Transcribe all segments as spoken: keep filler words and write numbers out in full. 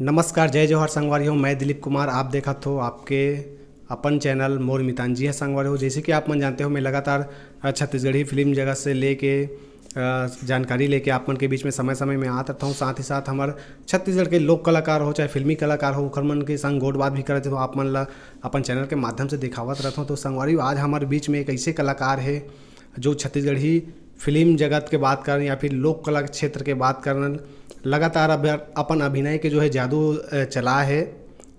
नमस्कार, जय जोहार संगवारी हो, मैं दिलीप कुमार। आप देखत हो आपके अपन चैनल मोर मितान। जी हाँ संगवारी हो, जैसे कि आप मन जानते हो, मैं लगातार, अ, छत्तीसगढ़ी फिल्म जगत से लेके, अ, जानकारी लेके आप मन के बीच में समय समय में आत रहता हूँ। साथ ही साथ हमर छत्तीसगढ़ के लोक कलाकार हो चाहे फिल्मी कलाकार हो, ओखर मन के संग गोठ बात भी करत हो, आप मन ला अपन चैनल के माध्यम से दिखावत रहता हूँ। तो संगवारी हो, आज हमारे बीच में एक ऐसे कलाकार है जो छत्तीसगढ़ी फिल्म जगत के बात करन या फिर लोक कला के क्षेत्र के बात करन, लगातार अब अपन अभिनय के जो है जादू, अ, चला है।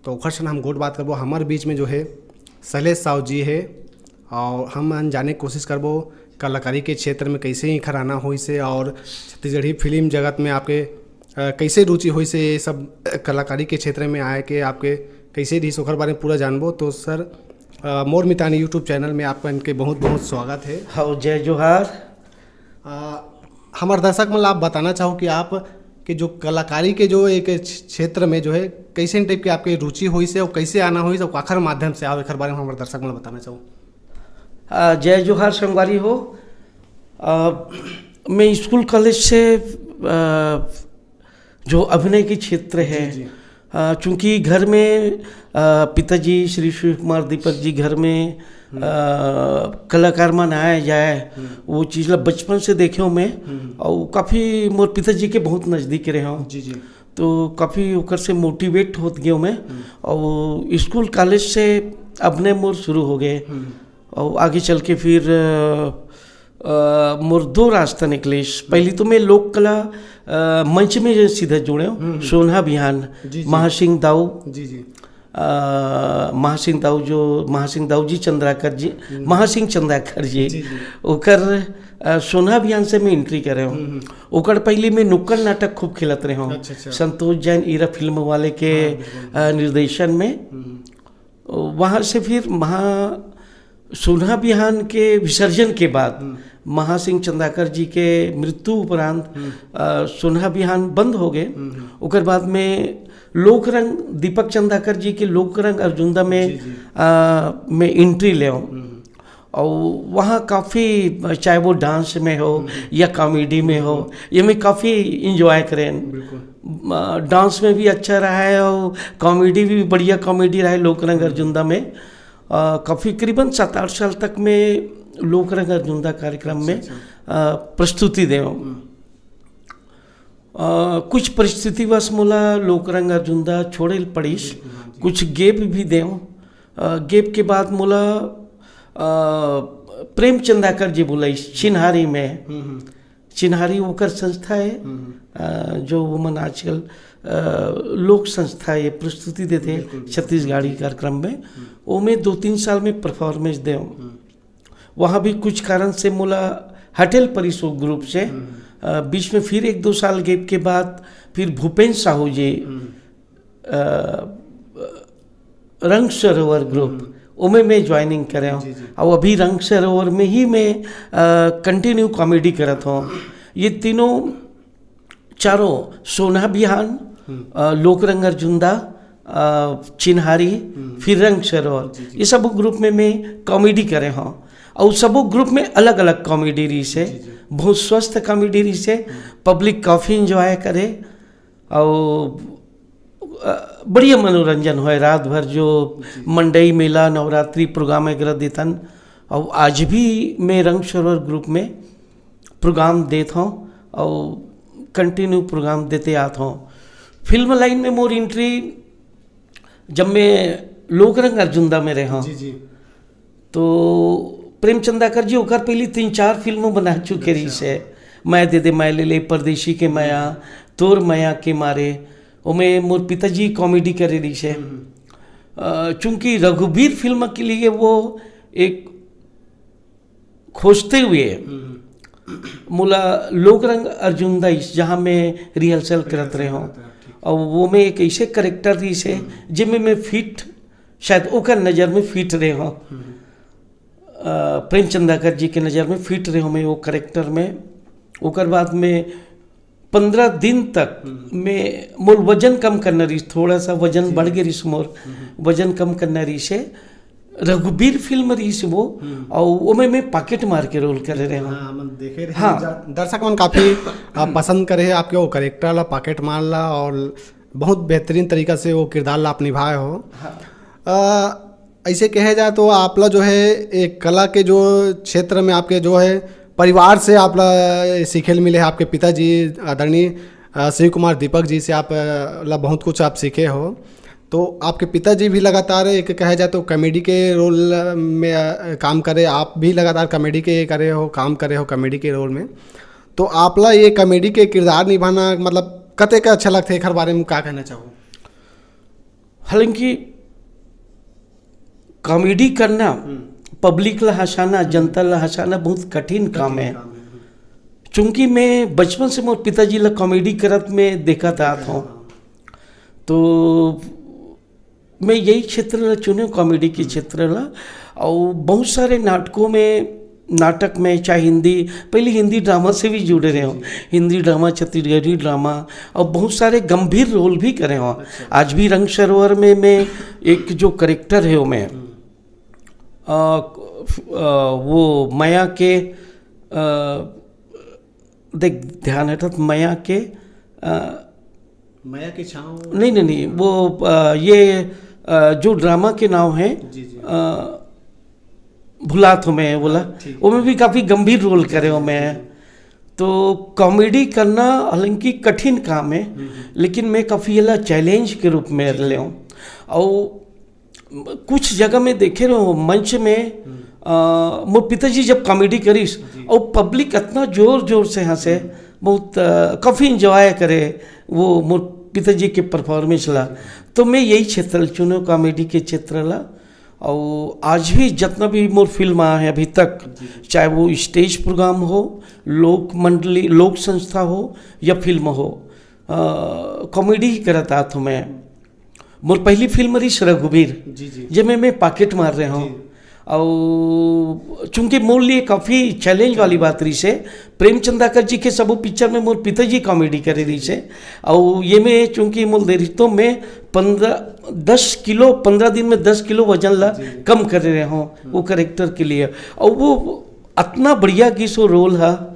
तो ओखर से हम गोठ बात करबो। हमारे बीच में जो है शैलेश साहू जी है और हम जाने के कोशिश करबो कलाकारी के क्षेत्र में कैसे इनकर आना होइस हे और छत्तीसगढ़ी फिल्म जगत में आपके, अ, कैसे रुचि होइस हे, ये सब, अ, कलाकारी के क्षेत्र में आए के आपके कैसे रहिस, ओकर बारे में पूरा जानबो। तो सर, अ, मोर मितान YouTube चैनल में आपका इनके बहुत बहुत स्वागत है। हाँ, जय जोहार। अ, हमारे दर्शक मन ला आप बताना चाहो कि आप के जो कलाकारी के जो एक क्ष-, क्षेत्र में जो है कैसे टाइप के आपके रुचि होइस हे और कैसे आना होइस हे और काखर माध्यम से आओ, एकर बारे में हमारे दर्शक मन ला बताना चाहो। अ, जय जोहार संगवारी हो। अ, मैं स्कूल कॉलेज से, अ, जो अभिनय के क्षेत्र है, जी, जी। अ, चूंकि घर में, अ, पिताजी श्री शिव कुमार दीपक जी घर में, हम्म। अ, कलाकार मन आए जाए, हम्म। वो चीज ला बचपन से देखे हूँ मैं, हम्म। और काफी मोर पिताजी के बहुत नजदीक रहे हूँ। जी, जी। तो काफी ओकर से मोटिवेट होत गए मैं, हम्म। और स्कूल कॉलेज से अभिनय मोर शुरू हो गए। हम्म। और आगे चल के फिर, अ, अ, मोर दो रास्ता निकलिस। हम्म। पहली तो मैं लोक कला, अ, मंच में जो सीधा जुड़े हूँ, हम्म, हम्म। सोनहा बिहान, जी, जी। महासिंह दाऊ, जी, जी। अ, महासिंह दाऊ जो, महासिंह दाऊ जी चंद्राकर जी, हम्म। महासिंह चंद्राकर जी, जी, जी। ओकर, अ, सोनहा बिहान से मैं एंट्री करे हूँ। हम्म, हम्म। ओकर पहली मैं नुक्कड़ नाटक खूब खेलत रहे हूँ। अच्छा, अच्छा। संतोष जैन ईरा फिल्म वाले के, हाँ, बिल्कुल। अ, निर्देशन में। हम्म। वहाँ से फिर महा-, सोनहा बिहान के विसर्जन के बाद हम्म। महासिंह चंदाकर जी के मृत्यु उपरांत, हम्म। अ, सोनहा बिहान बंद हो गए। हम्म, हम्म। ओकर बाद में लोकरंग, दीपक चंदाकर जी के लोकरंग अर्जुंदा में, जी, जी। अ, में एंट्री ले हूँ। हम्म। और वहाँ काफ़ी, चाहे वो डांस में हो हम्म। या कॉमेडी में हो, हम्म। ये मैं काफ़ी इंजॉय करें। बिल्कुल। अ, डांस में भी अच्छा रहा है और कॉमेडी भी बढ़िया कॉमेडी रहा है लोकरंग हम्म। अर्जुंदा में। अ, काफ़ी करीबन सात आठ साल तक मैं लोकरंग अर्जुंदा कार्यक्रम में, अच्छा, अच्छा। अ, प्रस्तुति दे हूँ। हम्म। अ, कुछ परिस्थितिवश मोला लोकरंग अर्जुंदा छोड़े ल पड़िस, बिल्कुल, हाँ जी। कुछ गैप भी देव। अ, गैप के बाद मोला, अ, प्रेम चंदाकर जी बुलाइस चिन्हारी में। हम्म, हम्म। चिन्हारी ओकर संस्था है, हम्म, हम्म। अ, जो वो मन आजकल, अ, लोक संस्था ये प्रस्तुति देते हैं बिल्कुल, बिल्कुल। छत्तीसगढ़ी कार्यक्रम में। हम्म। ओमे दो तीन साल में परफॉर्मेंस देव। हम्म। वहाँ भी कुछ कारण से मोला हटेल परिस वो ग्रुप से। हम्म। अ, बीच में फिर एक दो साल गैप के बाद फिर भूपेन साहू जी, हम्म। अ, रंग सरोवर ग्रुप, हम्म। ओमे मैं ज्वाइनिंग करे हूँ। जी, जी। और अभी रंग सरोवर में ही मैं, अ, कंटिन्यू कॉमेडी करत हूँ। ये तीनों चारों, सोना बिहान, हम्म। अ, लोकरंग अर्जुंदा, अ, चिन्हारी, हम्म। फिर रंग सरोवर, जी, जी। ये सब ग्रुप में मैं कॉमेडी करे हूँ। और सब ग्रुप में अलग-अलग कॉमेडी रहिस हे। जी, जी। बहुत स्वस्थ कॉमेडी रहिस हे। हम्म। पब्लिक काफ़ी एंजॉय करे और, अ, बढ़िया मनोरंजन होए रात भर जो जी। मंडई मेला, नवरात्रि प्रोग्राम वगैरह देथन। और आज भी मैं रंग सरोवर ग्रुप में प्रोग्राम देत हूँ और कंटिन्यू प्रोग्राम देते आत हूँ। फिल्म लाइन में मोर एंट्री जब मैं लोकरंग अर्जुंदा में रहे हूँ, जी, जी। तो प्रेम चंदाकर जी ओकर पहली तीन चार फिल्म बना चुके अच्छा। रहिस हे। मैं दे दे, मैं ले ले, परदेसी के मया, हम्म। तोर मया के मारे, ओमे मोर पिताजी कॉमेडी करे रहिस हे। हम्म। अ, चूंकि रघुबीर फिल्म के लिए वो एक खोजते हुए हम्म। मोला लोकरंग अर्जुंदा इस, जहाँ मैं रिहर्सल करत रिहर्सल रहे हूँ। करत रहे, ठीक। और वो मैं एक ऐसे करेक्टर रहिस हे, हम्म। जिसमें मैं फिट, शायद ओकर नज़र में फिट रहे हूँ। हम्म। अ, प्रेम चंदाकर जी के नज़र में फिट रहे हूँ मैं वो करेक्टर में। ओकर बाद में पंद्रह दिन तक हम्म। मैं, मोर वजन कम करना रहिस, थोड़ा सा वजन जी। बढ़ गए रहिस मोर, हम्म। वजन कम करना रहिस हे। रघुबीर फिल्म रहिस वो, हम्म। और ओमे मैं पॉकेट मार के रोल करे रहे हूँ। हाँ, मन देखे रहे हाँ। जा-, दर्शक मन काफी, आ, पसंद करे हे आपके वो करेक्टर ला, पॉकेट मार ला, और बहुत बेहतरीन तरीका से वो किरदार ला आप निभाए हो। हाँ। अ, ऐसे कहे जाए तो आप ला जो है एक कला के जो क्षेत्र में आपके जो है परिवार से आप ला सीखे ल मिले है, आपके पिताजी आदरणीय, अ, शिव कुमार दीपक जी से आप, अ, ला बहुत कुछ आप सीखे हो। तो आपके पिताजी भी लगातार एक कहे जाए तो कॉमेडी के रोल में, अ, काम करे, आप भी लगातार कॉमेडी के करे हो, काम करे हो कॉमेडी के रोल में। तो आप ला ये कॉमेडी के किरदार निभाना मतलब कतेक अच्छा लगथे, एखर बारे में का कहना चाहो? हालांकि कॉमेडी करना, हम्म। पब्लिक ला हंसाना, जनता ला हंसाना बहुत कठिन काम कठिन है। काम है, हम्म। चूंकि मैं बचपन से मोर पिताजी ला कॉमेडी करत में देखत आत हूँ, हाँ। तो मैं यही क्षेत्र ला चुने, कॉमेडी के क्षेत्र ला। और बहुत सारे नाटकों में, नाटक में, चाहे हिंदी, पहले हिंदी ड्रामा से भी जुड़े रहे हूँ, हिंदी ड्रामा, छत्तीसगढ़ी ड्रामा, और बहुत सारे गंभीर रोल भी करे हूँ। अच्छा। आज भी रंग सरोवर में मैं एक जो करेक्टर है वो मैं, हम्म। अ, अ, वो मया के, अ, देख, ध्यान हटत मया के, अ, मया के छाँव। नहीं, नहीं, नहीं, वो, अ, ये, अ, जो ड्रामा के नाम है, जी, जी। अ, भुलात हो मैं बोला, हाँ, ठीक। वो में भी काफ़ी गंभीर रोल करे हो मैं। जी। तो कॉमेडी करना हालांकि कठिन काम है, हम्म, हम्म। लेकिन मैं काफ़ी एला चैलेंज के रूप में जी, जी। ले हूँ। और कुछ जगह में देखे रहो मंच में, हम्म। अ, मोर पिताजी जब कॉमेडी करिस जी। और पब्लिक इतना जोर जोर से हंसे, हम्म। बहुत, अ, काफ़ी एंजॉय करे वो मोर पिताजी के परफॉर्मेंस ला। तो मैं यही क्षेत्र चुनो, कॉमेडी के क्षेत्र ला। और आज भी जितना भी मोर फिल्म आया है अभी तक, जी, जी। चाहे वो स्टेज प्रोग्राम हो, लोक मंडली, लोक संस्था हो या फिल्म हो, अ, कॉमेडी ही करत आत हूँ मैं। मोर पहली फिल्म रही रघुबीर, जी, जी। जेमे मैं पॉकेट मार रहे हूँ। जी। और चूंकि मोर लिए काफ़ी चैलेंज वाली बात रही से, प्रेमचंद आकर जी के सबो पिक्चर में मोर पिताजी कॉमेडी करे रही से। और ये में चूंकि मोर दे रही तो मैं पंद्रह, दस किलो, पंद्रह दिन में दस किलो वजन ला जी। कम कर रहे हूँ वो करेक्टर के लिए। और वो इतना बढ़िया कि सो रोल है, अ,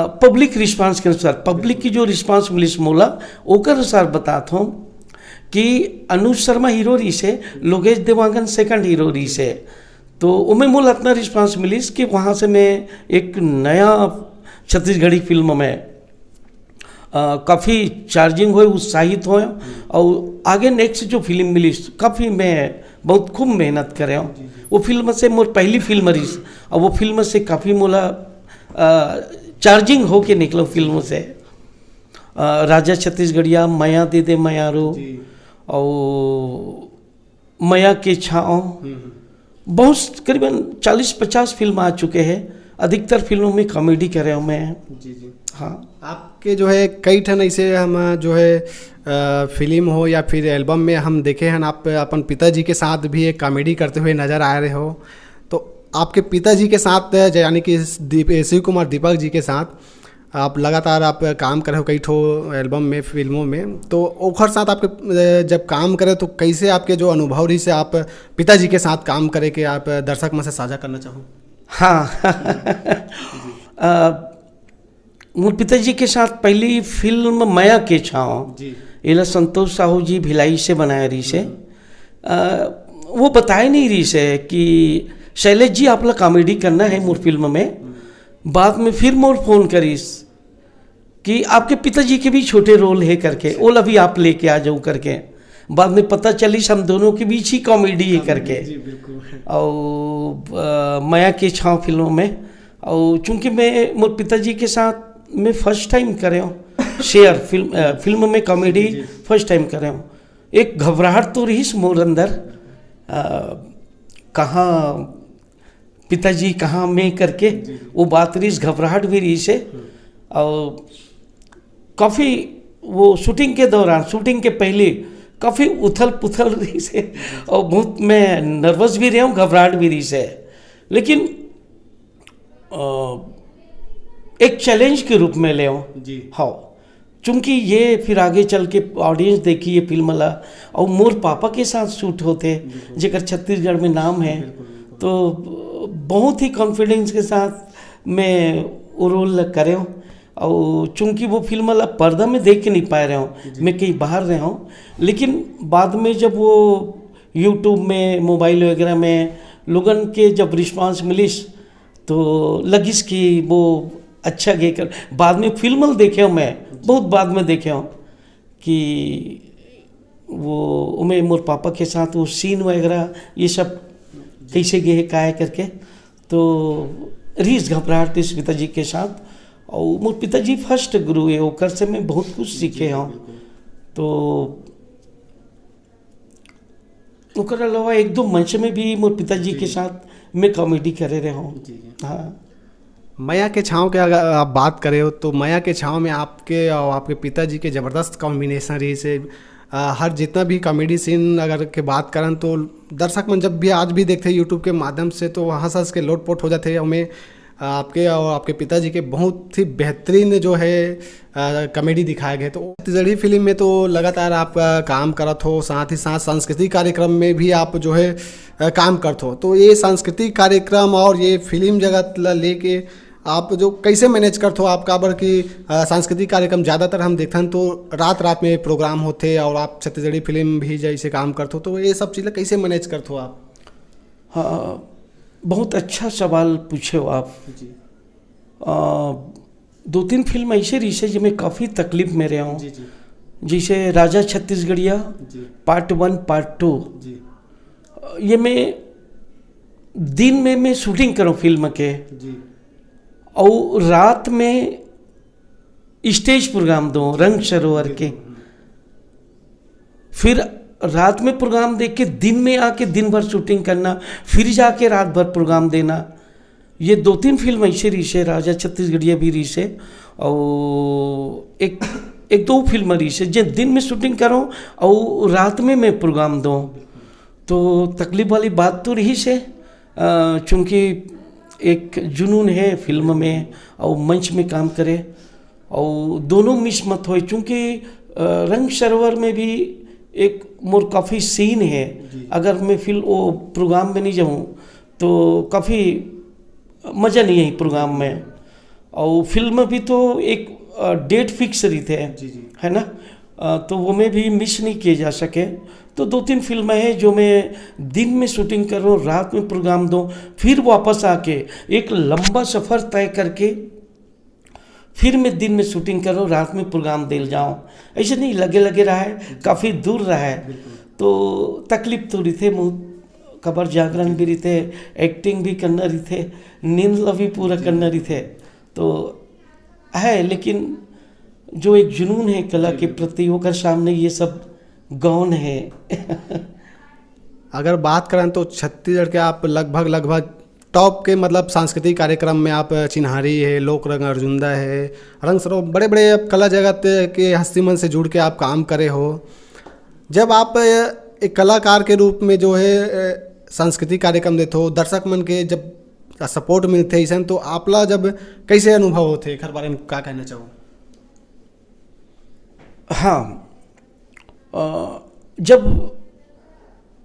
पब्लिक रिस्पांस के अनुसार, पब्लिक की जो रिस्पांस मिलिस मोला, ओकर अनुसार बतात हूँ कि अनुज शर्मा हीरो रही से, लोकेश देवांगन सेकंड हीरो रही से। तो ओमे मोला इतना रिस्पांस मिलिस कि वहाँ से मैं एक नया छत्तीसगढ़ी फिल्म में, अ, काफ़ी चार्जिंग होए, उत्साहित होए। और आगे नेक्स्ट जो फिल्म मिलिस, काफ़ी मैं बहुत खूब मेहनत करे हूँ। वो फिल्म से मोर पहली फिल्म रही, और वो फिल्म से काफ़ी मोला, अ, चार्जिंग होके निकलो फिल्म से। अ, राजा छत्तीसगढ़िया, मया दे दे मयारो, जी। और मया के छाँव, हम्म, हम्म। बहुत, करीबन चालीस पचास फिल्म आ चुके हैं। अधिकतर फिल्मों में कॉमेडी करे हूँ मैं। जी, जी। हाँ। आपके जो है कई ठन ऐसे हम जो है, अ, फिल्म हो या फिर एल्बम में हम देखे हैं आप अपन पिताजी के साथ भी एक कॉमेडी करते हुए नजर आ रहे हो। तो आपके पिताजी के साथ, यानी कि दीप-, शिव कुमार दीपक जी के साथ आप लगातार आप काम करे हो कई ठो एल्बम में, फिल्मों में, तो ओखर साथ आपके, अ, जब काम करे तो कैसे आपके जो अनुभव रही से आप पिताजी के साथ काम करे के आप दर्शक मन से साझा करना चाहो? हाँ। अ, मोर पिताजी के साथ पहली फिल्म मया के छाँव, जी। एला संतोष साहू जी भिलाई से बनाए रही से। हम्म। अ, वो बताए नहीं रही से कि शैलेश जी, आप ला कॉमेडी करना है मोर फिल्म में। हम्म। बाद में फिर मोर फोन करिस कि आपके पिताजी के भी छोटे रोल है करके, ओला भी आप लेके आ जाओ करके। बाद में पता चलिस हम दोनों के बीच ही कॉमेडी है करके। जी, बिल्कुल। और, अ, मया के छाँव फिल्मों में, और चूंकि मैं मोर पिताजी के साथ मैं फर्स्ट टाइम करे हूँ शेयर फिल्म, अ, फिल्म में कॉमेडी जी, जी। फर्स्ट टाइम करे हूँ। एक घबराहट तो रहीस मोर अंदर, अ, कहाँ पिताजी, कहाँ मैं करके, जी, जी। वो बात रहीस, घबराहट भी रहीस है। हम्म। और काफ़ी वो शूटिंग के दौरान, शूटिंग के पहले काफ़ी उथल पुथल रहीस है, और बहुत मैं नर्वस भी रहे हूँ, घबराहट भी रहीस है। लेकिन, अ, एक चैलेंज के रूप में ले हूँ। जी। हाँ, चूंकि ये फिर आगे चल के ऑडियंस देखी ये फिल्म ला, और मोर पापा के साथ शूट होते, बिल्कुल। जेकर छत्तीसगढ़ में नाम है, बिल्कुल, बिल्कुल। तो बहुत ही कॉन्फिडेंस के साथ मैं वो रोल करे हूँ। और चूंकि वो फिल्म ला पर्दा में देख के नहीं पाए रहे हूँ, मैं कहीं बाहर रहे हूँ, लेकिन बाद में जब वो YouTube में, मोबाइल वगैरह में लोगन के जब रिस्पांस मिलिस, तो लगिस कि वो अच्छा गे कर। बाद में फिल्म देखे हूँ मैं, बहुत बाद में देखे हूँ कि वो उमे मोर पापा के साथ वो सीन वगैरह, ये सब कैसे गे हे, का हे करके। तो रीस घबराहट थी पिताजी के साथ। और मोर पिताजी फर्स्ट गुरु है, ओकर से मैं बहुत कुछ सीखे हूँ। तो ओकर अलावा एक दो मंच में भी मोर पिताजी के साथ मैं कॉमेडी करे रहे हूँ। हाँ। मया के छाँव के अगर आप बात करे हो, तो मया के छाँव में आपके और आपके पिताजी के जबरदस्त कॉम्बिनेशन रहिस हे। अ, हर जितना भी कॉमेडी सीन अगर के बात करन, तो दर्शक मन जब भी, आज भी देखथे YouTube के माध्यम से, तो हंस हंस के लोटपोट हो जाथे। हमें, अ, आपके और आपके पिताजी के बहुत ही बेहतरीन जो है, अ, कॉमेडी दिखाए गए। तो छत्तीसगढ़ी फिल्म में तो लगातार आप, अ, काम करत हो, साथ ही साथ सांस्कृतिक कार्यक्रम में भी आप जो है, अ, काम करत हो। तो ये सांस्कृतिक कार्यक्रम और ये फिल्म जगत ला लेके आप जो कैसे मैनेज करत हो आप? काबर कि, अ, सांस्कृतिक कार्यक्रम ज़्यादातर हम देखथन तो रात रात में प्रोग्राम होथे और आप छत्तीसगढ़ी फिल्म भी जैसे काम करत हो, तो ये सब चीज़ ला कैसे मैनेज करत हो आप? हाँ, बहुत अच्छा सवाल पूछे हो आप। जी। अ, दो तीन फिल्म ऐसे रहिस हे जिसमें काफ़ी तकलीफ में रहे हूँ। जी, जी। जैसे राजा छत्तीसगढ़िया जी। पार्ट वन, पार्ट टू। जी। ये मैं दिन में मैं शूटिंग करूँ फिल्म के, जी। और रात में स्टेज प्रोग्राम दो रंग सरोवर के। बिल्कुल, हम्म। फिर रात में प्रोग्राम देख के दिन में आके दिन भर शूटिंग करना, फिर जाके रात भर प्रोग्राम देना। ये दो तीन फिल्म ऐसे रहिस हे, राजा छत्तीसगढ़िया भी रहिस हे, और एक, एक दो फिल्म रहिस हे, जे दिन में शूटिंग करो और रात में मैं प्रोग्राम दो। तो तकलीफ वाली बात तो रहिस हे, अ, चूंकि एक जुनून है फिल्म में और मंच में काम करे, और दोनों मिस मत होए, चूंकि, अ, रंग सरोवर में भी एक मोर काफ़ी सीन है। जी। अगर मैं फिल्म, वो प्रोग्राम में नहीं जाऊँ, तो काफ़ी मज़ा नहीं आई प्रोग्राम में। और फिल्म भी तो एक, अ, डेट फिक्स रहिथे, जी, जी। है ना? अ, तो वो में भी मिस नहीं किए जा सके। तो दो तीन फिल्म है जो मैं दिन में शूटिंग कर रहा हूँ, रात में प्रोग्राम दो, फिर वापस आके एक लंबा सफ़र तय करके फिर मैं दिन में शूटिंग कर रहा हूँ, रात में प्रोग्राम देल जाऊँ। ऐसे नहीं, लगे लगे रहा है, काफ़ी दूर रहा है। बिल्कुल। तो तकलीफ तो रहिथे, मुँह खबर जागरण भी रहिथे, एक्टिंग भी करना रहिथे, नींद ला भी पूरा जी। करना रहिथे। तो है, लेकिन जो एक जुनून है कला जी, के बिल्कुल। प्रति, ओकर सामने ये सब गौण है। अगर बात करन तो छत्तीसगढ़ के आप लगभग, लगभग टॉप के, मतलब, सांस्कृतिक कार्यक्रम में आप चिन्हारी है, लोक रंग अर्जुंदा है, रंग सरोवर, बड़े-बड़े आप कला जगत के हस्ती मन से जुड़ के आप काम करे हो। जब आप एक कलाकार के रूप में जो है, अ, सांस्कृतिक कार्यक्रम देत हो, दर्शक मन के जब सपोर्ट मिलथे अइसन, तो आपला जब कैसे अनुभव होथे, एखर बारे में का कहना चाहो? हाँ, अ, जब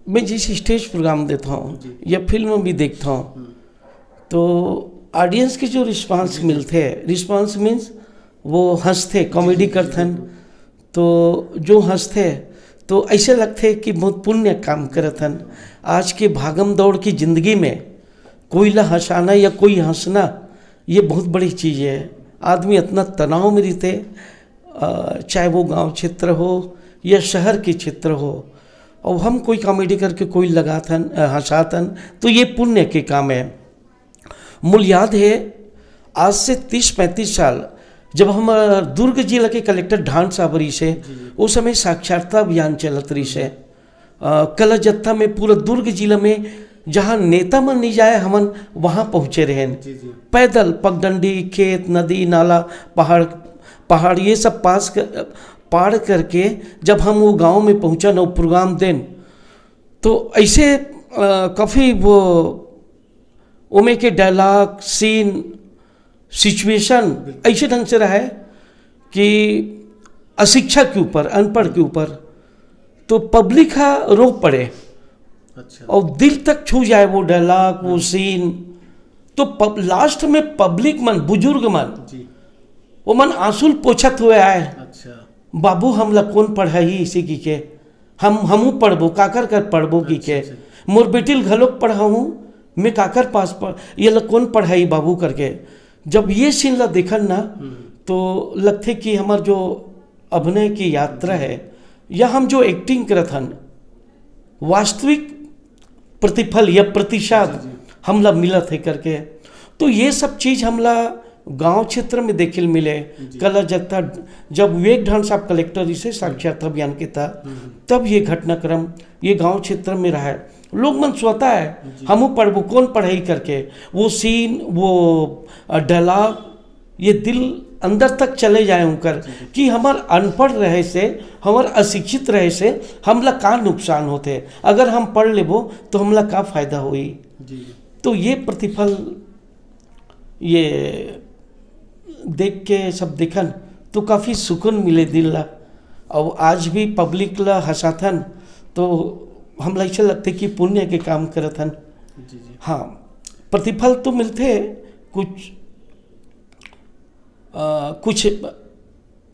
मैं जैसे स्टेज प्रोग्राम देता हूँ जी। या फिल्म भी देखता हूँ, हम्म। तो ऑडियंस के जो रिस्पांस जी, जी। मिलथे, रिस्पांस मीन्स वो हंसथे, कॉमेडी जी, जी, करथन, बिल्कुल। तो जो हंसथे, तो ऐसे लगथे कि बहुत पुण्य काम करत हन। आज के भागम दौड़ की जिंदगी में कोई ला हंसाना या कोई हंसना, ये बहुत बड़ी चीज़ है। आदमी इतना तनाव में रहिथे, अ, चाहे वो गांव क्षेत्र हो या शहर के क्षेत्र हो, और हम कोई कॉमेडी करके कोई लगाथन, अ, हंसाथन, तो ये पुण्य के काम है। मोला याद है, आज से तीस पैंतीस साल, जब हम, अ, दुर्ग जिला के कलेक्टर ढांड साहब रहिस हे, जी, जी। उस समय साक्षरता अभियान चलत रहिस हे। अ, कला जत्था में पूरा दुर्ग जिला में जहाँ नेता मन नहीं जाए, हमन वहाँ पहुँचे रहेन। जी, जी। पैदल पगडंडी, खेत, नदी, नाला, पहाड़, पहाड़, ये सब पास कर, पार करके जब हम वो गांव में पहुँचन और प्रोग्राम देन, तो ऐसे, अ, काफ़ी वो ओमे के डायलॉग, सीन, सिचुएशन बिल्कुल। ऐसे ढंग से रहे कि अशिक्षा के ऊपर, अनपढ़ के ऊपर, तो पब्लिक हा रो पड़े। अच्छा। और दिल तक छू जाए वो डायलॉग, वो हम्म। सीन। तो पब-, लास्ट में पब्लिक मन, बुजुर्ग मन, जी। वो मन आंसू ल पोछत हुए आए, अच्छा। "बाबू, हमला कौन पढ़ाही?" इसे की के, "हम, हमू पढ़बो, काकर कर पढ़बो?" की के, अच्छा, अच्छा। "मोर बेटी ल घलोक पढ़ाहूँ, मैं काकर पास पढ़, ये ला कौन पढ़ाही बाबू?" करके। जब ये सीन ला देखन ना, हम्म। तो लगथे कि हमर जो अभिनय की यात्रा है, या हम जो एक्टिंग करत हन, वास्तविक प्रतिफल या प्रतिसाद जी, जी। हमला मिलत है करके। तो ये सब चीज हमला गांव क्षेत्र में देखे ल मिले। जी। कला जत्था, जब विवेक ढांड साहब कलेक्टर इसे साक्षात अभियान के तहत, हम्म। तब ये घटनाक्रम ये गांव क्षेत्र में रहा है। लोग मन स्वतः है, जी। "हमू पढ़बो, कौन पढ़ाही?" करके। वो सीन, वो, अ, डायलॉग, ये दिल अंदर तक चले जाए उनकर, जी, जी। कि हमर अनपढ़ रहे से, हमर अशिक्षित रहे से हमला का नुकसान होथे, अगर हम पढ़ लेबो तो हमला का फायदा होई। जी, जी। तो ये प्रतिफल, ये देख के सब देखन तो काफ़ी सुकून मिले दिल ला। और आज भी पब्लिक ला हंसाथन तो हमला ऐसे लगथे कि पुण्य के काम करत हन। जी, जी। हाँ, प्रतिफल तो मिलथे कुछ, अ, कुछ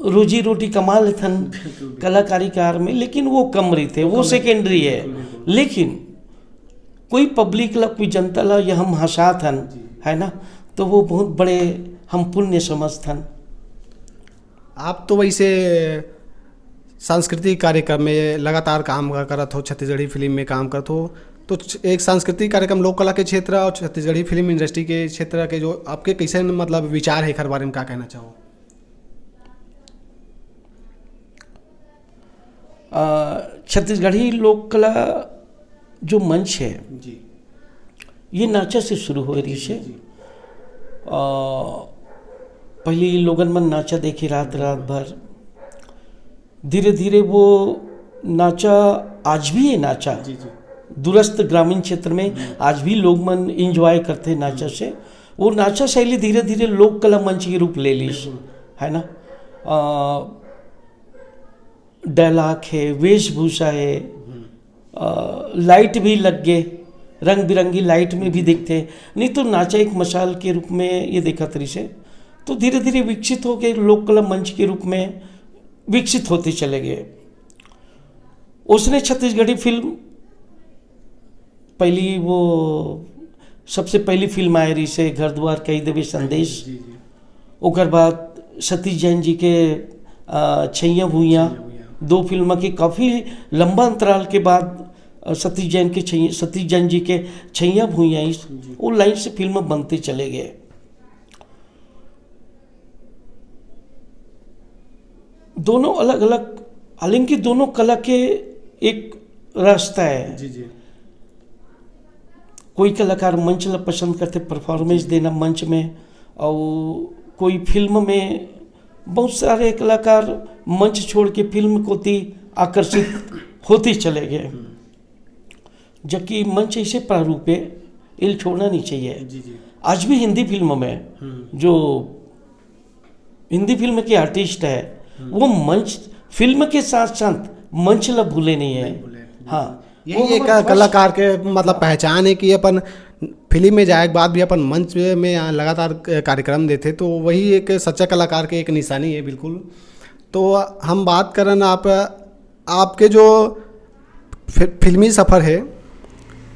रोजी रोटी कमा लेथन बिल्कुल, बिल्कुल। कलाकारी कार में, लेकिन वो कम रहिथे, वो कम रहिथे। सेकेंडरी है। बिल्कुल, बिल्कुल। लेकिन कोई पब्लिक ला, कोई जनता ला ये हम हंसाथन, जी। है ना, तो वो बहुत बड़े हम पुण्य समझथन। आप तो वैसे सांस्कृतिक कार्यक्रम में लगातार काम करत हो, छत्तीसगढ़ी फिल्म में काम करत हो, तो एक सांस्कृतिक कार्यक्रम लोक कला के क्षेत्र और छत्तीसगढ़ी फिल्म इंडस्ट्री के क्षेत्र के जो आपके कैसे, मतलब, विचार है, एकर बारे में का कहना चाहो? अ, छत्तीसगढ़ी लोक कला जो मंच है, जी। ये नाचा से शुरू होए रहिस हे। जी, जी। अ, पहली लोगन मन नाचा देखे रात, रात भर। धीरे-धीरे वो नाचा, आज भी ये नाचा, जी, जी। दूरस्थ ग्रामीण क्षेत्र में हम्म। आज भी लोग मन enjoy करथे नाचा हम्म। से। वो नाचा शैली धीरे-धीरे लोक कला मंच के रूप ले लिस, बिल्कुल। है ना? अ, डायलॉग है, वेशभूषा है, हम्म। अ, लाइट भी लग गए, रंग बिरंगी लाइट में भी दिखते हैं। नहीं तो नाचा एक मशाल के रूप में ये देखा तरी से, तो धीरे धीरे विकसित हो गए, लोक कला मंच के रूप में विकसित होते चले गए। उसने छत्तीसगढ़ी फिल्म पहली वो सबसे पहली फिल्म आए रही से घर द्वार कही देवे संदेश। जी, जी। ओकर बाद सतीश जैन जी के, अ, छैया भुइयां, छैया भुइयां। दो फिल्म के काफ़ी लंबा अंतराल के बाद, अ, सतीश जैन के छैया, सतीश जैन जी के छैया भुइयां इस, जी। वो लाइन से फिल्म बनते चले गए। दोनों अलग-अलग, हालांकि दोनों कला के एक रास्ता है। जी, जी। कोई कलाकार मंच ला पसंद करथे, परफॉर्मेंस जी। देना मंच में, और कोई फिल्म में, बहुत सारे कलाकार मंच छोड़ के फिल्म कोति आकर्षित होते चले गए। हम्म। जबकि मंच ऐसे प्रारूप है, इल छोड़ना नहीं चाहिए। जी, जी। आज भी हिंदी फिल्म में हम्म। जो हिंदी फिल्म के आर्टिस्ट है, हम्म। वो मंच, फिल्म के साथ साथ मंच ला भूले नहीं है। नहीं भूले। हाँ, यही वो एक हमारे first कलाकार के, मतलब, पहचान है कि अपन फिल्म में जाए के बाद भी अपन मंच में लगातार कार्यक्रम देथे, तो वही एक सच्चा कलाकार के एक निशानी है, बिल्कुल। तो हम बात करन आप, आपके जो फि-, फिल्मी सफर है,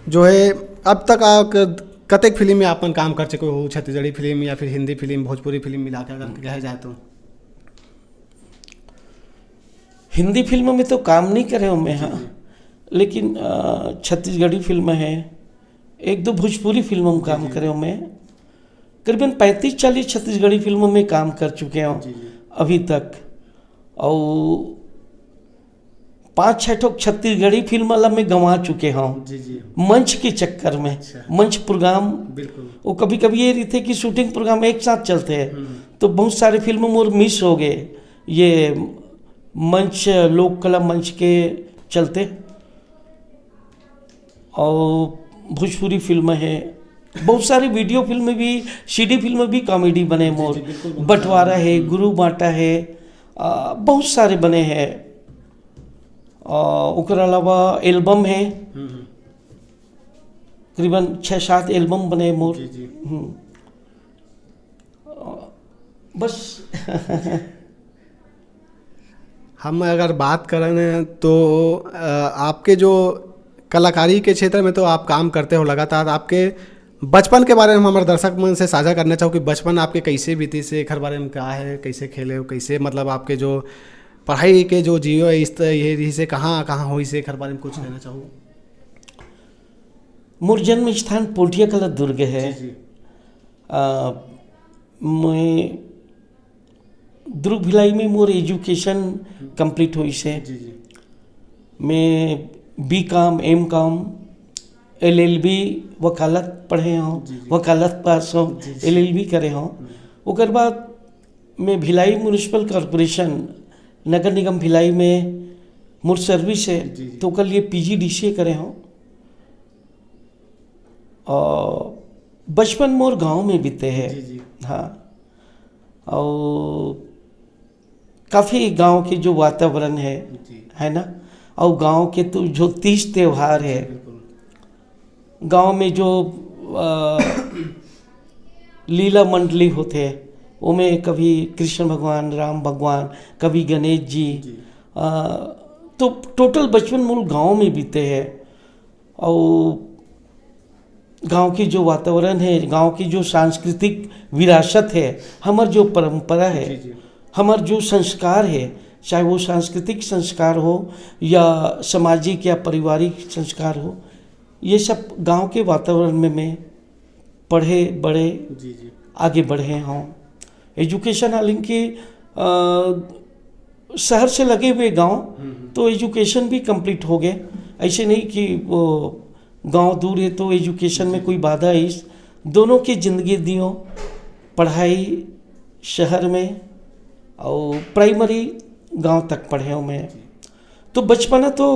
जो है, अब तक आप क-, कतेक फिल्म में आपन काम कर चुके हो, छत्तीसगढ़ी फिल्म या फिर हिंदी फिल्म, भोजपुरी फिल्म मिला के अगर कहा जाए तो? हिंदी फिल्म में तो काम नहीं करे हूँ मैं, जी, हाँ। जी। लेकिन, अ, छत्तीसगढ़ी फिल्म है, एक दो भोजपुरी फिल्म में जी, काम जी। करे हूँ मैं। करीबन पैंतीस चालीस छत्तीसगढ़ी फिल्म में काम कर चुके हूँ जी, जी। अभी तक। और पाँच छह ठो छत्तीसगढ़ी फिल्म ला मैं गंवा चुके हूँ जी, जी। मंच के चक्कर में। अच्छा। मंच प्रोग्राम, बिल्कुल। वो कभी-कभी ये रहिथे कि शूटिंग प्रोग्राम एक साथ चलथे, हम्म। तो बहुत सारे फिल्म मोर मिस हो गए ये मंच, लोक कला मंच के चलते। और भोजपुरी फिल्म है, बहुत सारी वीडियो फिल्म भी, सीडी फिल्म भी कॉमेडी बने जी, मोर, जी, बिल्कुल, बहुत बंटवारा सारे। है, हम्म। गुरु बांटा है, आ, बहुत सारे बने हैं। आ, ओकर अलावा एल्बम है, हम्म, हम्म। करीबन छः सात एल्बम बने मोर। जी, जी। हम्म। आ, बस। हम अगर बात करें तो अ, आपके जो कलाकारी के क्षेत्र में तो आप काम करते हो लगातार, आपके बचपन के बारे में हमारे दर्शक मन से साझा करना चाहूँ कि बचपन आपके कैसे बीती से, एकर बारे में क्या है, कैसे खेले हो, कैसे मतलब आपके जो पढ़ाई के जो जियो इस त-, ये रही से कहाँ कहाँ हुई से, एकर बारे में कुछ कहना चाहूँ? मोर जन्म स्थान पोठिया कला दुर्ग है। जी, जी। आ, मैं दुर्ग भिलाई में मोर एजुकेशन कंप्लीट हुई से। जी, जी। मैं बी कॉम, एम कॉम, एल एल बी, वकालत पढ़े हूँ, जी, जी। वकालत पास हूँ, जी, जी। एल एल बी करे हूँ। ओकर बाद मैं भिलाई म्युनिसिपल कॉरपोरेशन, नगर निगम भिलाई में मोर सर्विस है, जी, जी। तो ओकर लिए पी जी डी सी ए करे हूँ। और बचपन मोर गांव में बीते है। जी, जी। हाँ, और काफ़ी गांव के जो वातावरण है, जी। है ना, और गांव के तो जो तीज त्यौहार है, बिल्कुल। गांव में जो अ, लीला मंडली होते, ओमे कभी कृष्ण भगवान, राम भगवान, कभी गणेश जी, जी। अ, तो टोटल बचपन मूल गांव में बीते है। और गांव की जो वातावरण है, गांव की जो सांस्कृतिक विरासत है, हमार जो परंपरा है, जी, जी। हमार जो संस्कार है, चाहे वो सांस्कृतिक संस्कार हो या सामाजिक या पारिवारिक संस्कार हो, ये सब गांव के वातावरण में मैं पढ़े बड़े, जी, जी। आगे बढ़े हूँ। एजुकेशन हालांकि अ, शहर से लगे हुए गांव, हम्म, हम्म। तो एजुकेशन भी कंप्लीट हो गए। ऐसे नहीं कि वो गांव दूर है तो एजुकेशन में कोई बाधा है। इस दोनों की ज़िंदगी दियो, पढ़ाई शहर में और प्राइमरी गांव तक पढ़े हूँ मैं। तो बचपना तो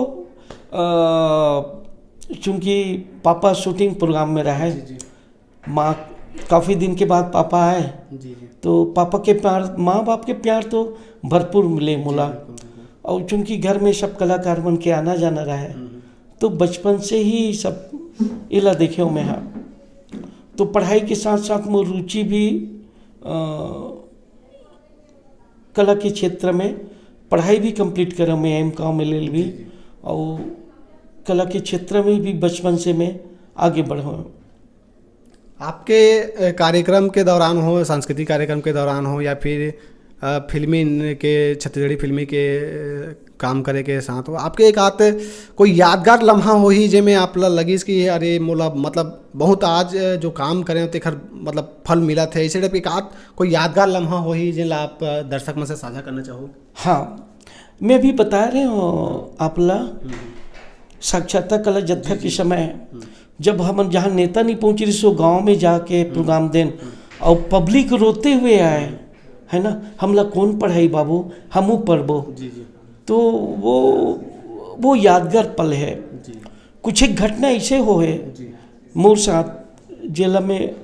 अ, चूंकि पापा शूटिंग प्रोग्राम में रहे, जी, जी। माँ, काफ़ी दिन के बाद पापा आए, जी, जी। तो पापा के प्यार, माँ बाप के प्यार तो भरपूर मिले मोला। बिल्कुल, बिल्कुल। और चूंकि घर में सब कलाकार मन के आना जाना रहे, हम्म। तो बचपन से ही सब इला देखे हूँ मैं। हाँ, तो पढ़ाई के साथ साथ मोर रुचि भी अ, कला के क्षेत्र में, पढ़ाई भी कंप्लीट करे मैं, एम कॉम, एल एल बी, जी, जी। और कला के क्षेत्र में भी बचपन से मैं आगे बढ़ा हूँ। आपके अ, कार्यक्रम के दौरान हो, सांस्कृतिक कार्यक्रम के दौरान हो या फिर अ, फिल्मी न-, के, छत्तीसगढ़ी फिल्मी के अ, काम करे के साथ हो, आपके एक आध कोई यादगार लम्हा होही जेमे आप ल-, लगिस कि अरे मोला मतलब बहुत आज अ, जो काम करे हो तेखर मतलब फल मिलत है, ऐसे टाइप के एक आध कोई यादगार लम्हा होही जेला आप अ, दर्शक मन से साझा करना चाहो? हाँ, मैं भी बता रहे हूँ आप ला, साक्षरता कला जत्था के समय जब हमन जहाँ नेता नहीं पहुँच रही सो गाँव में जाके प्रोग्राम देन और पब्लिक रोते हुए आए, है ना, "हमला कौन पढ़ाई बाबू, हमू पढ़बो।" जी, जी। तो वो, वो यादगार पल है। जी। कुछ एक घटना ऐसे हो है जी। मोर साथ, जेला मैं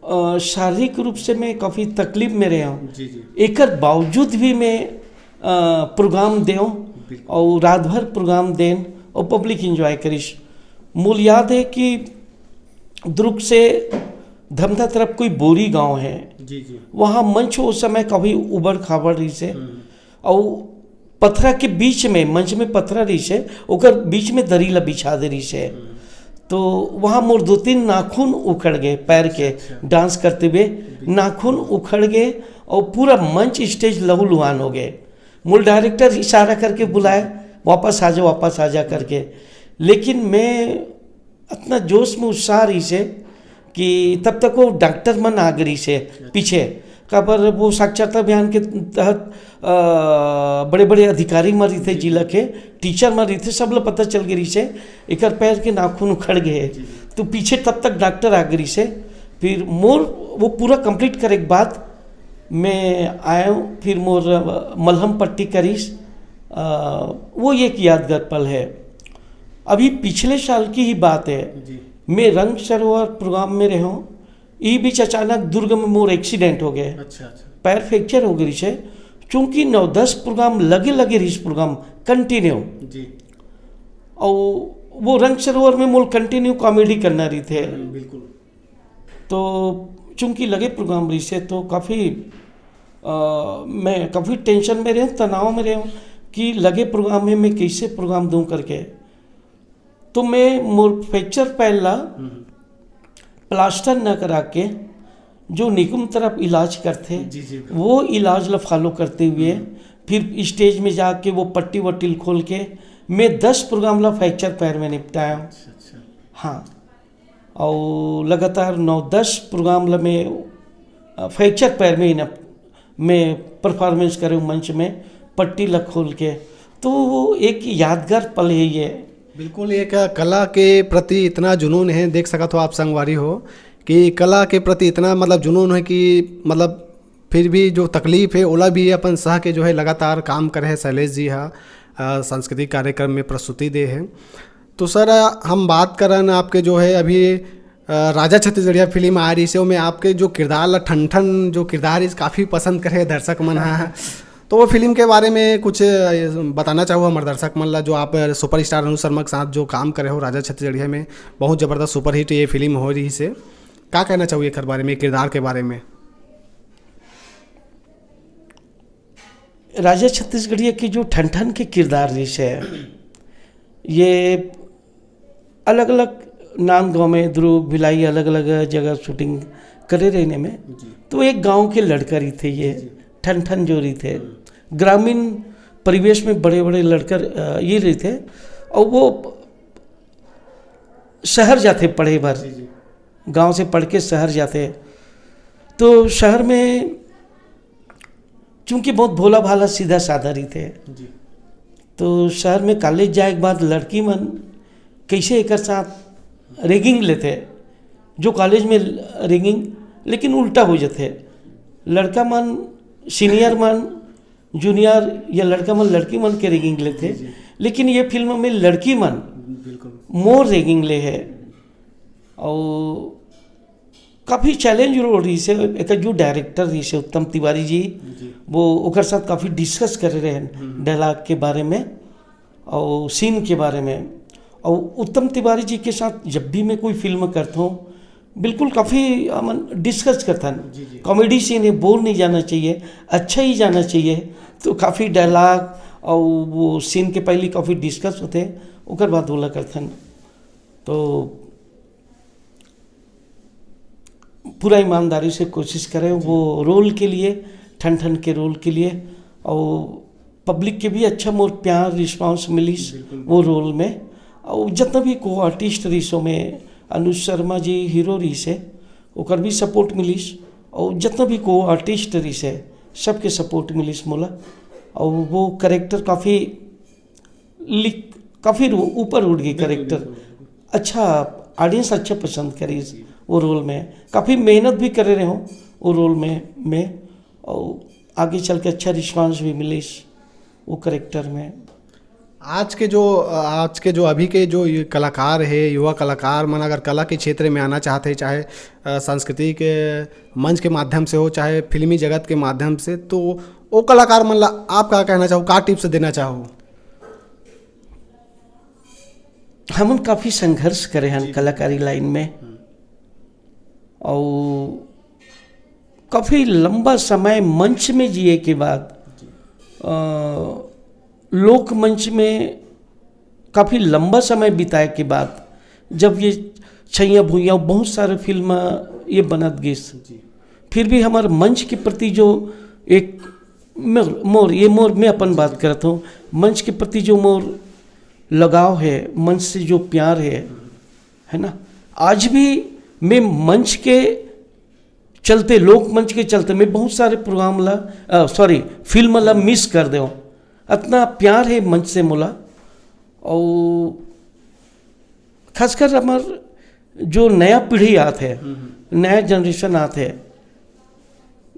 अ, शारीरिक रूप से मैं काफ़ी तकलीफ में रहे हूँ। जी, जी। एकर बावजूद भी मैं अ, प्रोग्राम देव बिल्कुल। और रात भर प्रोग्राम देन और पब्लिक एंजॉय करिस। मोल याद है कि दुर्ग से धमधा तरफ कोई बोरी गांव है, जी, जी। वहाँ मंच उस समय काफ़ी उबड़ खाबड़ रही से हम्म। और पथरा के बीच में, मंच में पथरा रही से, ओकर बीच में दरी ला बिछा दे रही से। तो वहाँ मोर दो तीन नाखून उखड़ गए पैर के, डांस करते हुए नाखून उखड़ गए और पूरा मंच स्टेज लहूलुहान हो गए। मोल डायरेक्टर इशारा करके बुलाए, "वापस आ जा, वापस आ जा" करके। लेकिन मैं इतना जोश में उत्साह रही से कि तब तक वो डॉक्टर मन आ गई से पीछे, काबर वो साक्षरता अभियान के तहत अ, बड़े-बड़े अधिकारी मन रहिथे जिला के, टीचर मन रहिथे, सब ल पता चल गे रहिसे, एकर पैर के नाखून उखड़ गे हे। तो पीछे तब तक डॉक्टर आ गे रहिसे। फिर मोर वो पूरा कंप्लीट करे के बाद मैं आएंव, फिर मोर, अ, मलहम पट्टी करिस। अ, वो एक यादगार पल है। अभी पिछले साल की ही बात है, जी। मैं रंग सरोवर प्रोग्राम में रहे हूँ, ई बीच अचानक दुर्ग में मोर एक्सीडेंट हो गए, अच्छा, अच्छा। पैर फ्रैक्चर हो गई रहिसे। चूंकि नौ दस प्रोग्राम लगे लगे रहिस, प्रोग्राम कंटिन्यू, जी। और वो रंग सरोवर में मोल कंटिन्यू कॉमेडी करना रहिथे। हम्म, बिल्कुल। तो चूँकि लगे प्रोग्राम रहिसे तो काफ़ी, अ, मैं काफ़ी टेंशन में रहे हूँ, तनाव में रहे हूँ कि लगे प्रोग्राम में मैं कैसे प्रोग्राम दूँ करके। तो मैं मोर फ्रैक्चर पैर ला प्लास्टर न करा के जो निकुम तरफ इलाज करथे, जी, जी, बिल्कुल। वो इलाज ला फॉलो करते हुए फिर स्टेज में जाके वो पट्टी वट्टी खोल के मैं दस प्रोग्राम ला फ्रैक्चर पैर में निपटाया हूँ। अच्छा, अच्छा। हाँ, और लगातार नौ दस प्रोग्राम ला मैं, अ, फ्रैक्चर पैर में ही ना मैं परफॉर्मेंस करे हूँ मंच में पट्टी ला खोल के। तो वो एक यादगार पल है ये। बिल्कुल, एक कला के प्रति इतना जुनून है, देख सकत हो आप संगवारी हो कि कला के प्रति इतना मतलब जुनून है कि मतलब फिर भी जो तकलीफ है ओला भी अपन सह के जो है लगातार काम करे है शैलेश जी हा, अ, सांस्कृतिक कार्यक्रम में प्रस्तुति दे है। तो सर, हम बात करन आपके जो है अभी, अ, राजा छत्तीसगढ़िया फिल्म आ रही से, ओमे आपके जो किरदार ला ठन ठन जो किरदार इस काफ़ी पसंद करे दर्शक मन हा। तो वो फिल्म के बारे में कुछ, अ, बताना चाहो हमारे दर्शक मन ला, जो आप सुपरस्टार अनुज शर्मा के साथ जो काम करे हो राजा छत्तीसगढ़िया में, बहुत ज़बरदस्त सुपरहिट ये फिल्म हो रही से, का कहना चाहो एकर बारे में, किरदार के बारे में? राजा छत्तीसगढ़िया के जो ठन ठन के किरदार रहिस हे, ये अलग-अलग नांदगांव में, दुर्ग, भिलाई, अलग-अलग जगह शूटिंग करे रहने में, जी। तो एक गांव के लड़का रहिथे ये, जी। ठन ठन जो रहिथे, हम्म। ग्रामीण परिवेश में बड़े-बड़े लड़का, अ, ये रहिथे, और वो शहर जाथे पढ़े बर, जी, जी। गांव से पढ़ के शहर जाथे, तो शहर में चूंकि बहुत भोला भाला सीधा साधा रहिथे, जी। तो शहर में कॉलेज जाए के बाद लड़की मन कैसे एकर साथ रैगिंग लेथे, जो कॉलेज में रैगिंग, लेकिन उल्टा हो जाथे। लड़का मन, सीनियर मन जूनियर या लड़का मन लड़की मन के रैगिंग लेथे, जी, जी। लेकिन ये फिल्म में लड़की मन बिल्कुल। मोर रैगिंग ले हे। और काफ़ी चैलेंज रोल रहिसे, एकर जो डायरेक्टर रहिसे उत्तम तिवारी जी, जी। वो ओकर साथ काफ़ी डिस्कस करे रहे हम्म। डायलॉग के बारे में और सीन के बारे में। और उत्तम तिवारी जी के साथ जब भी मैं कोई फिल्म करता हूँ, बिल्कुल काफ़ी हमन डिस्कस करथन। जी, जी। कॉमेडी सीन है, बोर नहीं जाना चाहिए, अच्छा ही जाना चाहिए। तो काफ़ी डायलॉग और वो सीन के पहले काफ़ी डिस्कस होथे, ओकर बाद बोला करथन। तो पूरा ईमानदारी से कोशिश करें वो रोल के लिए, ठन ठन के रोल के लिए, और पब्लिक के भी अच्छा मोर प्यार रिस्पांस मिलिस बिल्कुल। वो रोल में। और जितना भी को आर्टिस्ट रहिस ओमे, अनुज शर्मा जी हीरो रहिसे, ओकर भी सपोर्ट मिलिस, और जितना भी को आर्टिस्ट रहिसे, सबके सपोर्ट मिलिस मोला। और वो कैरेक्टर काफ़ी लिख, काफ़ी रू-, ऊपर उठ गई बिल्कुल, कैरेक्टर। बिल्कुल, बिल्कुल। अच्छा, ऑडियंस अच्छा पसंद करिस जी। वो रोल में। काफ़ी मेहनत भी करे रहे हो वो रोल में, में, और आगे चल के अच्छा रिस्पांस भी मिलिस वो कैरेक्टर में। आज के जो, आज के जो अभी के जो ये कलाकार है, युवा कलाकार मन अगर कला के क्षेत्र में आना चाहते हैं, चाहे, अ, सांस्कृतिक, अ, मंच के माध्यम से हो, चाहे फिल्मी जगत के माध्यम से, तो वो कलाकार मन ला आप का कहना चाहो, का टिप्स देना चाहो? हमन काफ़ी संघर्ष करे हन जी। कलाकारी लाइन में, हम्म। और काफ़ी लंबा समय मंच में जिए के बाद, जी। अ, लोक मंच में काफ़ी लंबा समय बिताए के बाद, जब ये छैया भुइया बहुत सारे फिल्म ये बनत गिस, जी। फिर भी हमारे मंच के प्रति जो एक मोर, मोर, ये मोर, मैं अपन बात करता हूँ, मंच के प्रति जो मोर लगाव है, मंच से जो प्यार है, है ना, आज भी मैं मंच के चलते, लोक मंच के चलते मैं बहुत सारे प्रोग्राम ला, अ, सॉरी, फिल्म ला मिस कर दे। इतना प्यार है मंच से मोला। और खासकर हमार जो नया पीढ़ी आत है, हम्म, हम्म। नया जनरेशन आत है,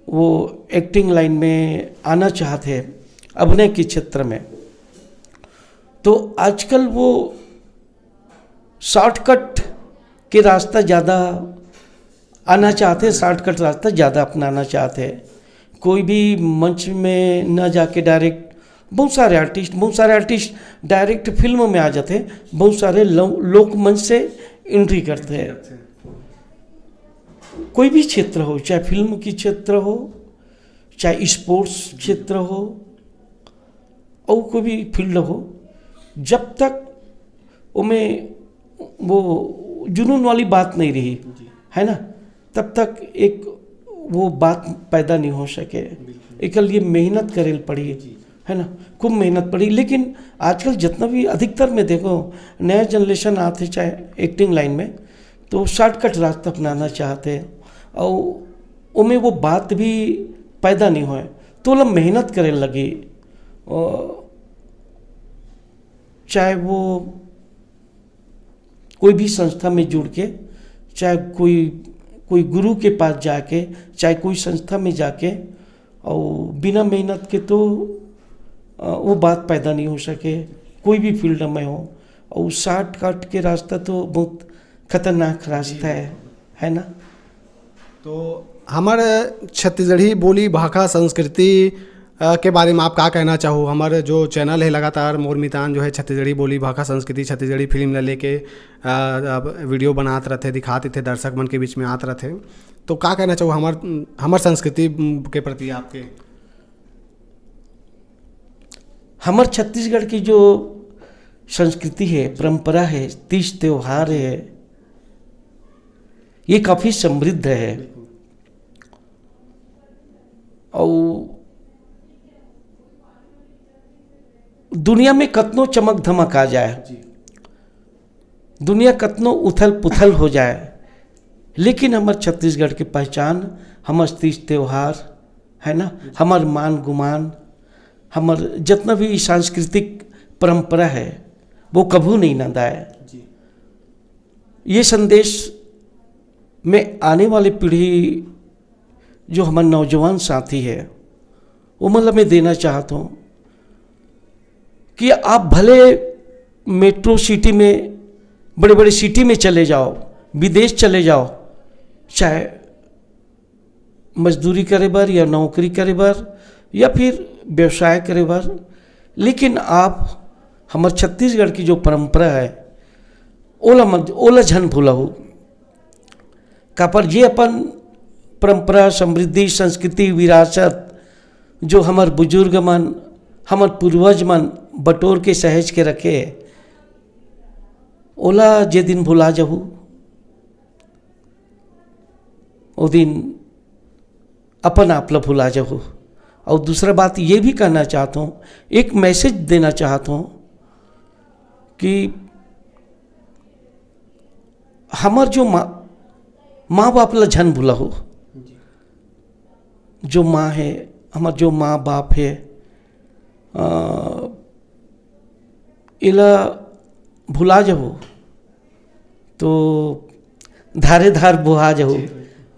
वो एक्टिंग लाइन में आना चाहते हैं, अभिनय के क्षेत्र में, तो आजकल वो शॉर्टकट के रास्ता ज़्यादा आना चाहते हैं, शॉर्टकट रास्ता ज़्यादा अपनाना चाहते हैं। कोई भी मंच में ना जाके डायरेक्ट, बहुत सारे आर्टिस्ट, बहुत सारे आर्टिस्ट डायरेक्ट फिल्म में आ जाते हैं, बहुत सारे लो-, लोक मंच से एंट्री करते हैं। कोई भी क्षेत्र हो, चाहे फिल्म की क्षेत्र हो, चाहे स्पोर्ट्स क्षेत्र हो, और कोई भी फील्ड हो, जब तक ओमे वो जुनून वाली बात नहीं रही, है ना, तब तक एक वो बात पैदा नहीं हो सके। एकर लिए मेहनत करे ल पड़ी, है ना, खूब मेहनत पड़ी। लेकिन आजकल जितना भी, अधिकतर में देखो, नया जनरेशन आते चाहे एक्टिंग लाइन में, तो शॉर्टकट रास्ता अपनाना चाहते हैं, और ओमे वो बात भी पैदा नहीं होए, तो ओला मेहनत करे लगी। और चाहे वो कोई भी संस्था में जुड़ के, चाहे कोई, कोई गुरु के पास जाके, चाहे कोई संस्था में जाके, और बिना मेहनत के तो, अ, वो बात पैदा नहीं हो सके, कोई भी फील्ड में हो। और शॉर्टकट के रास्ता तो बहुत खतरनाक रास्ता है, है ना? तो हमर छत्तीसगढ़ी बोली, भाखा, संस्कृति, अ, के बारे में आप का कहना चाहो? हमर जो चैनल है लगातार मोर मितान जो है छत्तीसगढ़ी बोली, भाखा, संस्कृति, छत्तीसगढ़ी फिल्म ला लेके, अ, अब वीडियो बनात रहथे, दिखात रहथे, दर्शक मन के बीच में आत रहथे। तो का कहना चाहो हमर, हमर संस्कृति, उम, के प्रति आपके? हमर छत्तीसगढ़ की जो संस्कृति है, परंपरा है, तीज त्योहार है, ये काफ़ी समृद्ध है। और दुनिया में कतनो चमक धमक आ जाए, दुनिया कतनो उथल पुथल हो जाए, लेकिन हमर छत्तीसगढ़ के पहचान, हमर तीज त्योहार, है ना, हमर मान गुमान, हमर जितना भी सांस्कृतिक परंपरा है, वो कभू नहीं नंदाए। ये संदेश में आने वाली पीढ़ी, जो हमर नौजवान साथी है, वो मतलब मैं देना चाहता हूँ कि आप भले मेट्रो सिटी में, बड़े बड़े सिटी में चले जाओ, विदेश चले जाओ, चाहे मजदूरी करे बर या नौकरी करे बर या फिर व्यवसाय करे बर, लेकिन आप हमर छत्तीसगढ़ की जो परंपरा है, ओला मत, ओला झन भूलहू। काबर जे अपन परंपरा, समृद्धि, संस्कृति, विरासत, जो हमर बुजुर्ग मन, हमर पूर्वज मन बटोर के सहेज के रखे, ओला जे दिन भुला जहू, ओ दिन अपन आप ला भुला जहू। और दूसरा बात ये भी कहना चाहता हूँ, एक मैसेज देना चाहता हूँ कि हमर जो माँ, माँ बाप ला झन भुलाहू। जो माँ है, हमर जो माँ बाप है, अ, एला भुला जहू तो धारे धार बोहा जहू।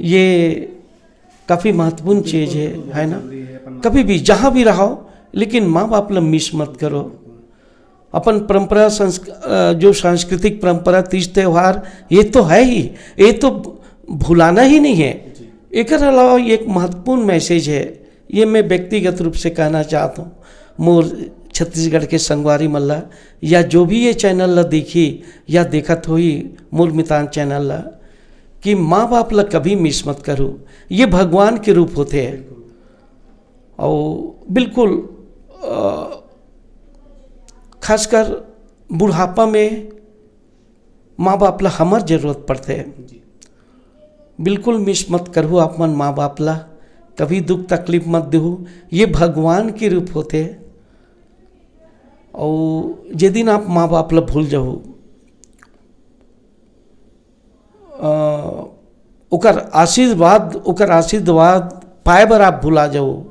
ये काफ़ी महत्वपूर्ण चीज़ है, है ना? कभी भी, जहाँ भी रहो, लेकिन माँ बाप ला मिस मत करो। अपन परंपरा, संस्क-, अ, जो सांस्कृतिक परंपरा, तीज त्योहार, ये तो है ही, ये तो भुलाना ही नहीं है। एकर अलावा एक महत्वपूर्ण मैसेज है, ये मैं व्यक्तिगत रूप से कहना चाहता हूँ मोर छत्तीसगढ़ के संगवारी मन ला, या जो भी ये चैनल ला देखी या देखत होही मोर मितान चैनल ला, कि माँ बाप ला कभी मिस मत करू। ये भगवान के रूप होथे। और बिल्कुल, अ, खासकर बुढ़ापा में माँ बाप ला हमर जरूरत पड़थे। बिल्कुल मिस मत करहू आप मन माँ बाप ला, कभी दुख तकलीफ मत देहू। ये भगवान के रूप होथे। और जे दिन आप माँ बाप ला भूल जाहू, अ, ओकर आशीर्वाद, ओकर आशीर्वाद पाए बर आप भुला जाओ,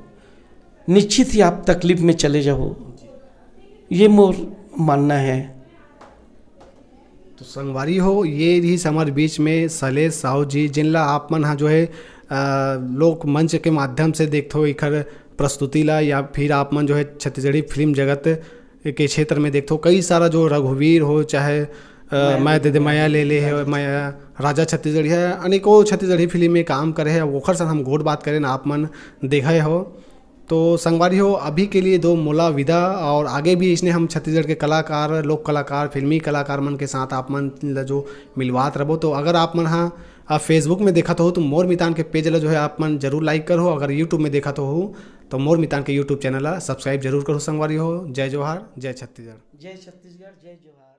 निश्चित ही आप तकलीफ में चले जाओ। ये मोर मानना है। तो संगवारी हो, ये रहिस हमर बीच में शैलेश साहू जी, जिनला आप मन हा जो है, अ, लोक मंच के माध्यम से देखथो एखर प्रस्तुति ला, या फिर आप मन जो है छत्तीसगढ़ी फिल्म जगत के क्षेत्र में देखथो, कई सारा जो रघुवीर हो, चाहे, अ, मैं दे दे मया ले ले है, मया, राजा छत्तीसगढ़ी है, अनेकों छत्तीसगढ़ी फिल्म में काम करे है, ओखर साथ हम गोठ बात करेन, आप मन देखे हो। तो संगवारी हो, अभी के लिए दो मोला विदा, और आगे भी इसने हम छत्तीसगढ़ के कलाकार, लोक कलाकार, फिल्मी कलाकार मन के साथ आप मन ला जो मिलवात रहबो। तो अगर आप मन हा आप Facebook में देखत हो तो मोर मितान के पेज ला जो है आप मन जरूर लाइक करो। अगर YouTube में देखत हो तो मोर मितान के YouTube चैनल ला सब्सक्राइब जरूर करो संगवारी हो। जय जोहार, जय छत्तीसगढ़। जय छत्तीसगढ़, जय जोहार।